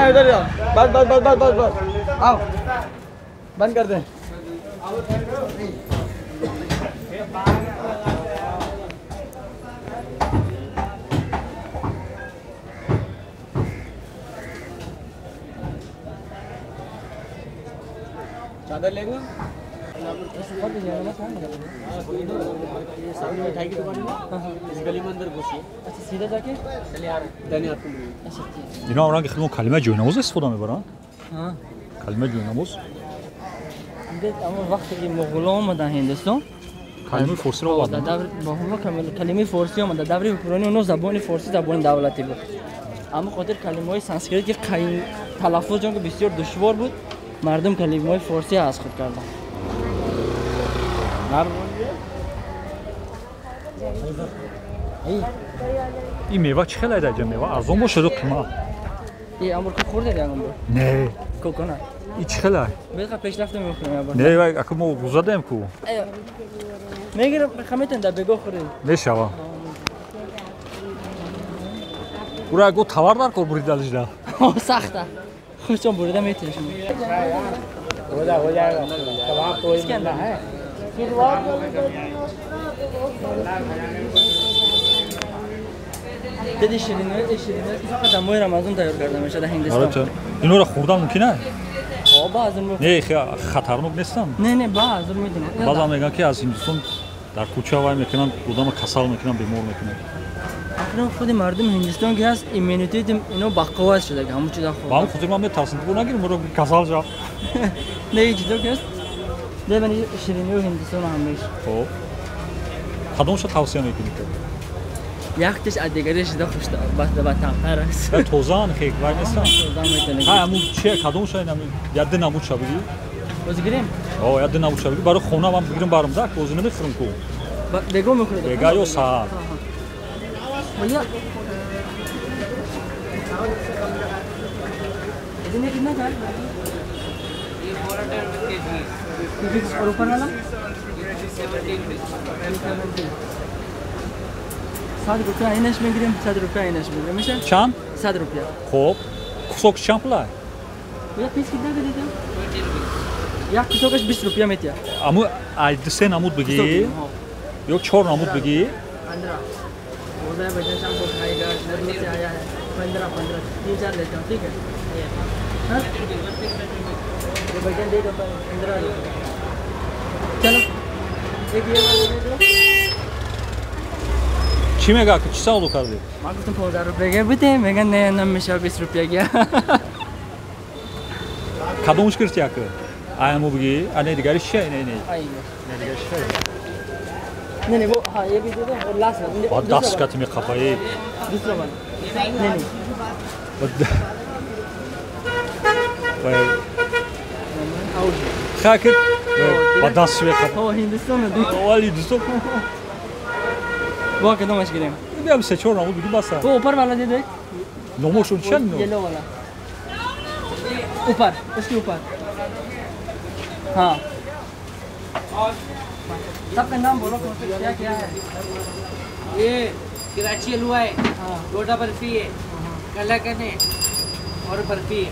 इधर जाओ, बस बस बस बस बस बस, आओ बंद कर दे। चादर लेगा सामने मिठाई की दुकान है, इस गली में अंदर घुसिए। अच्छा सीधा जाके दाहिने हाथ को मिलेगी। Ино ранги худмон калимаи ҷойнамоз истифода мебаранд. Калимаи ҷойнамоз аммо вақте ки муғулҳо омаданд Ҳиндустон, калимаи форсиро оварданд. Калимаи форсӣ омад. Дар даври ҳукмронии онҳо забони форсӣ забони давлатӣ буд. Аммо хотир калимаҳои санскрит ки талаффуз ҷон ки бисёр душвор буд, мардум калимаҳои форсӣ аз худ карданд. Ин мева чӣ хел айдаҷа мева арзон бошад ё қимат? И амурка хӯрдед ягон бор? Не. Коконат. И чӣ хел ай? Беқа пешрафта мехӯрем ябор. Не, вай ака мо рӯза даем ку. Мегирам, хаметен дар бегоҳ хӯред. Мешава. Ура го товар дар кор буридалижда. Сахта. Худшон бурида метавонед шумо. हो जाएगा कबाब तो वही मिलना है। Деди ширинӣ, ширинӣ фақат дар моҳи Рамазон тайёр карда мешавад дар Ҳиндустон. Инора хӯрдан мумкин аст? Ҳо, баъзан Не, хатарнок нестанд? Не, не, баъзан медонам. Баъзан мегӯянд ки аз Ҳиндустон дар кӯча вай мекунанд, одама касал мекунанд, бемор мекунанд. Акнун худи мардуми Ҳиндустон ки ҳаст, иммунитети ино бақувват шуда, ҳамон чиза хӯрда. Ба ҳамон хотир ман метарсам, бо нагирем, моро касал шав. Не, ин чизо ки ҳаст, дебани ширинию Ҳиндустон ҳамеш. Хоб. Кадомша тавсия мекунӣ ту? Яктиш аз дигари шида хушбатамтар аст. Тозаан хек вай нестан? Тоза метавонӣ. Ҳа, ҳамун чия кадомша ин ҳамин як ду намудша бигӣ? Боз гирем? О, як ду намудша бигӣ, барои хона ман бигирам барам да, боз намехӯрам ку. Бегоҳ мехӯред? Бега ё саҳар. भैया इतने कितना था? ये 400 रुपये के जी। और ऊपर वाला 7 रुपया इनश में गिरम, 7 रुपया इनश में गिरम। Чанд? 7 रुपया। Хоб, кусок чанд пул? भैया पीस कितना का देते हो? या кусокаш 20 रुपया में दिया। Аму ай ду се намуд бигӣ ё чор намуд бигӣ? 15 है भजन शाम को खाएगा, नदी से आया है। 15 15 3 4 लेता हूँ, ठीक है? हाँ ये भजन दे दो 15। चलो एक ये वाला दे दो। Чӣ мега, чӣ савдо кардӣ? Ман гуфтам 15 рупия ге бите, мега не, намеша 20 рупия ге. Кадомш гирифти ака? Ай аму бигӣ, а не дигари чия? Не, не. Ай. Не дигари чия? नहीं नहीं वो हाँ ये भी दे दो और लास्ट वाला। बहुत दस का तुम्हें खपाई। दूसरा वाला। नहीं नहीं। खाक बहुत दस में खप। ओ हिंदुस्तान में। वाली हिंदुस्तान। वो कितना मुश्किल है? ये अब से छोड़ रहा हूँ बिल्कुल बस। वो ऊपर वाला दे दो। नोमो सुनशन नो। येलो वाला। ऊपर उसके ऊपर। हाँ। सबका नाम बोलो, कौन सा क्या क्या है? ये कराची हलवा है, डोडा बर्फी है, कलाकंद है और बर्फी है।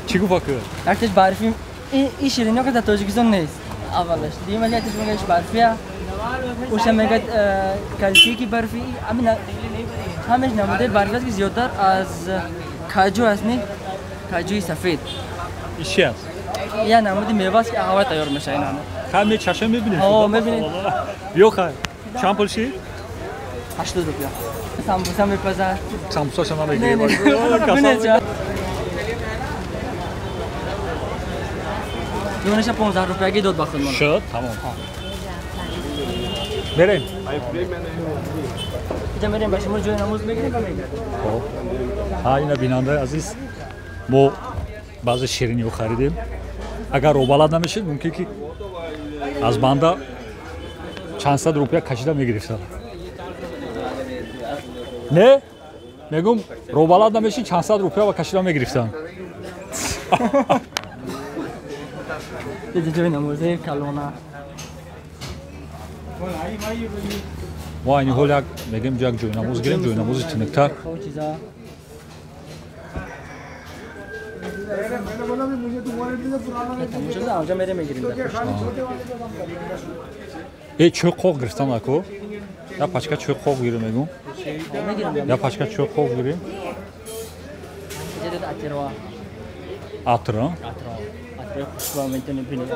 Чӣ гуфт ака? Якташ барфи и шириниҳо ки дар Тоҷикистон нест. Аввалаш. Дуюмаш якташ мегӯяд барфия. Уша мегӯяд калфи ки барфи. Ҳамеш намудаи барфи аст ки зиёдтар аз каҷу аст, не? Каҷуи сафед. И чи аст? Я намуди мева аст ки ҳава тайёр мешавад ин ҳама. Хай мечашем мебинем. О, мебинем. Биё хай. Чанд пул шид? 80 рупия. Самбуса мепазад. Самбусаша намегирем. Донеша 15 рупияги дод ба худмон. Шуд, тамом. Мерем. Иҷа мерем ба шумо ҷои намоз мегирем ва мегирем. Хоб. Ҳа, ина бинандаи азиз, мо баъзе шириниҳо харидем. Агар робалад намешид, мумкин ки аз банда чанд сад рупия кашида мегирифтам. Не? Мегум, робалад намешид, чанд сад рупия ва кашида мегирифтам. Диди ҷои намози калона. Мо айни ҳол як мегем як ҷойнамоз гирем, ҷойнамози тиниктар. Э, чӯй қоқ гирифтам ако. Я пачка чӯй қоқ гирем мегум. Я пачка чӯй қоқ гирем. Атр, а? Атр. Хушбо метавонем бинем.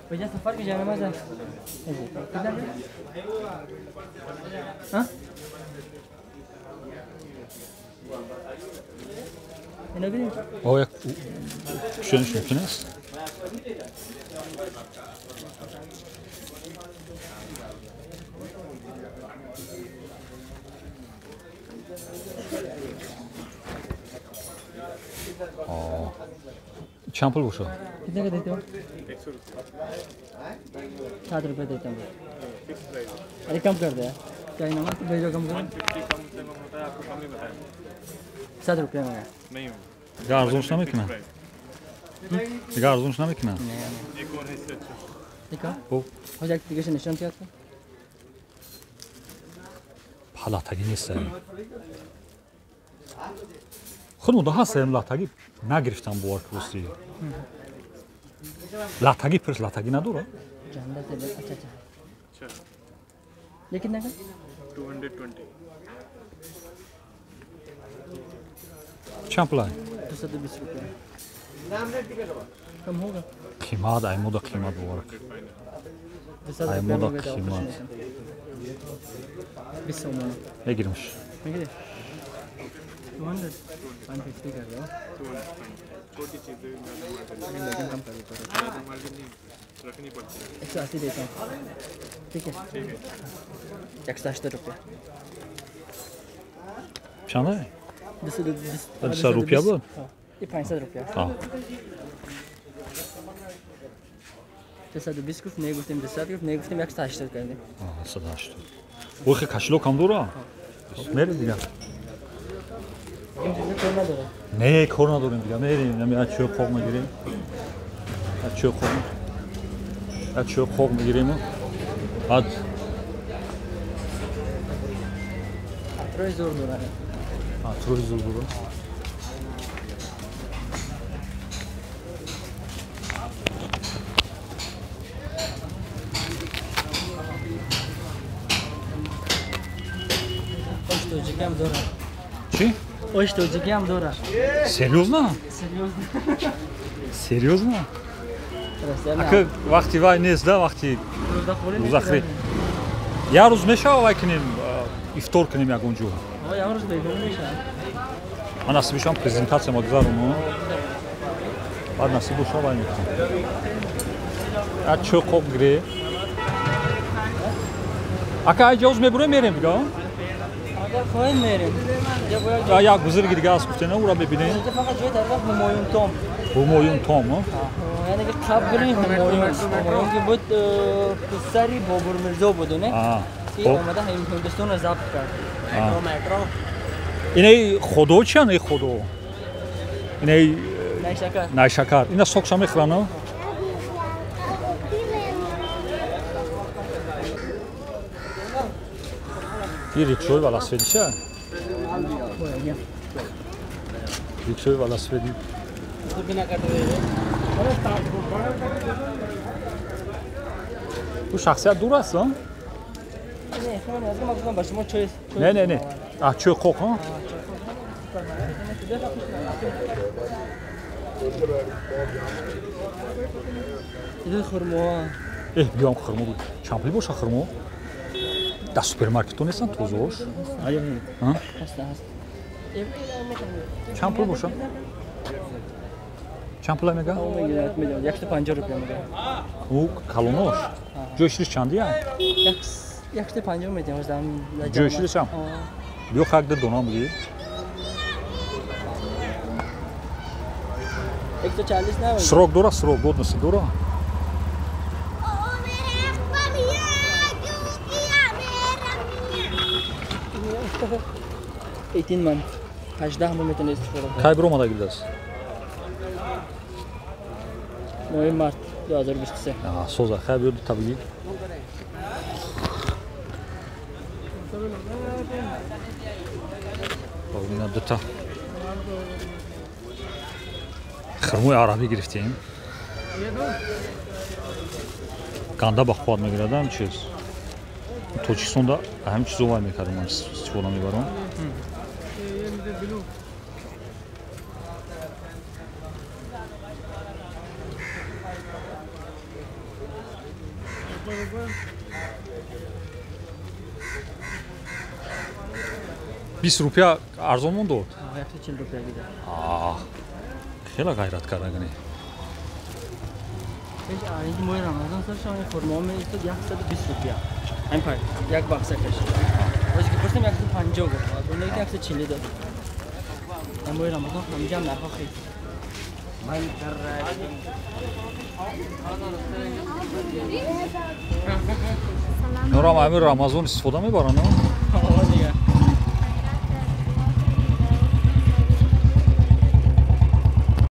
भैया सफर की जाने मजा कितना हाँ О, як кушониш мумкин аст? Чанд пул бошад? कितने का देते हो? 7 रुपये देता हूँ। अरे कम कर दे यार, क्या नाम है? भेजो कम करो। 7 रुपये में नहीं होगा। Дига арзонш намекунад? Дига арзонш намекунад? एक और है इससे अच्छा। ठीक है, हो जाए दिगे निशान क्या था? Латтагӣ нест. Худ мудда ҳастем латтагӣ нагирифтам бовар ки рости. Латтагӣ пирс латтагӣ надора? अच्छा अच्छा। ये कितने का? 220। Чанд пул? 220 रुपये। कम होगा? Қимат, аймода қимат бовар. Аймода қимат. 20 сомон. Мегиримш. мегири? 200 150 कर दो। छोटी चीज़ें लेकिन कम कर दो, मार्जिन नहीं रखनी पड़ती है। 180 देता हूँ। ठीक है, ठीक है। 180 रुपये। Чанд? 200 рупия буд? ये 500 रुपया। 220 гуфт, не гуфтем 200 гуфт, не гуфтем 180 кардем. 180. Охи кошелёк ҳам дора? Мерем дига. Не, кор надорем дига. Мерем, ами чӯй қоқ мегирем. Чӯй қоқ. Чӯй қоқ мегирем. Баъд Атрои зур дора. Атрои зур дора. Ош тоҷикиам дора. Чӣ? Ош тоҷикиам дора. Серьёзно? Серьёзно. Серьёзно? Ака вақти вай нест да, вақти рӯзахӯрӣ. Як рӯз мешава вай кунем, ифтор кунем ягон ҷо? Як рӯз бегоҳ мешавад. Ман насиб бошам презентатсия ма гузаронам. Баъд насиб боша вай мекунем. Як чӯй қоқ гире. Ака ай ҷоз мебурем мерем дига? Агар хоҳем мерем. Як бузурги дига аст гуфтем, ура мебинем. Инҷа фақат ҷои тараф Ҳумоюн Том. Ҳумоюн Том, яъне ки қабри Ҳумоюн. Ҳумоюн ки буд писари Бобур Мирзо буд, не? Ки омада Ҳиндустонро забт кард. Инаи худо чиян, эй худо? Инаи Найшакар. Найшакар. Ина сокша мехӯранд? И рикшои велосипедиша? Рикшои велосипеди. Ӯ шахсият дур аст, Не, не, не. А чӯй қоқ, ҳа? Хурмо. Э, биём хурмо буд. Чанд пул боша хурмо? Дар супермаркетҳо нестанд тозаош? Чанд пул боша? Чанд пула мега? 150 рупия мега. Ӯ калонош? Ҷои шириш чандия? 150 медиҳам. Ҷои ширишам? Биё хак ду дона бигир. 140 Срок дора, срок годности дора? 18 month. 18 моҳ метавонед истифода кунед. Кай биромада гирдааст? Моҳи март. 2023. Соза, хай биё дута бигир. Ина дута хурмои арабӣ гирифтем. Ганда ба қувват мегирад ҳам чиз. Тоҷикистонда ҳамин чизо вай мекардам, ман истифода мебарам. Бист рупия арзон монд дод? 140 рупия гида. Хеле ғайрат кардагани. Пеш ин моҳи Рамазон сар шава хурмо меистод 120 рупия. Ҳамин пай як бақса каш. Ози ки пурсидам 150 гуфт. Оне ки 140 дод. Ин моҳи Рамазон ҳамҷа ҳам нархҳо хел. Норам ҳамин Рамазон истифода мебаранд?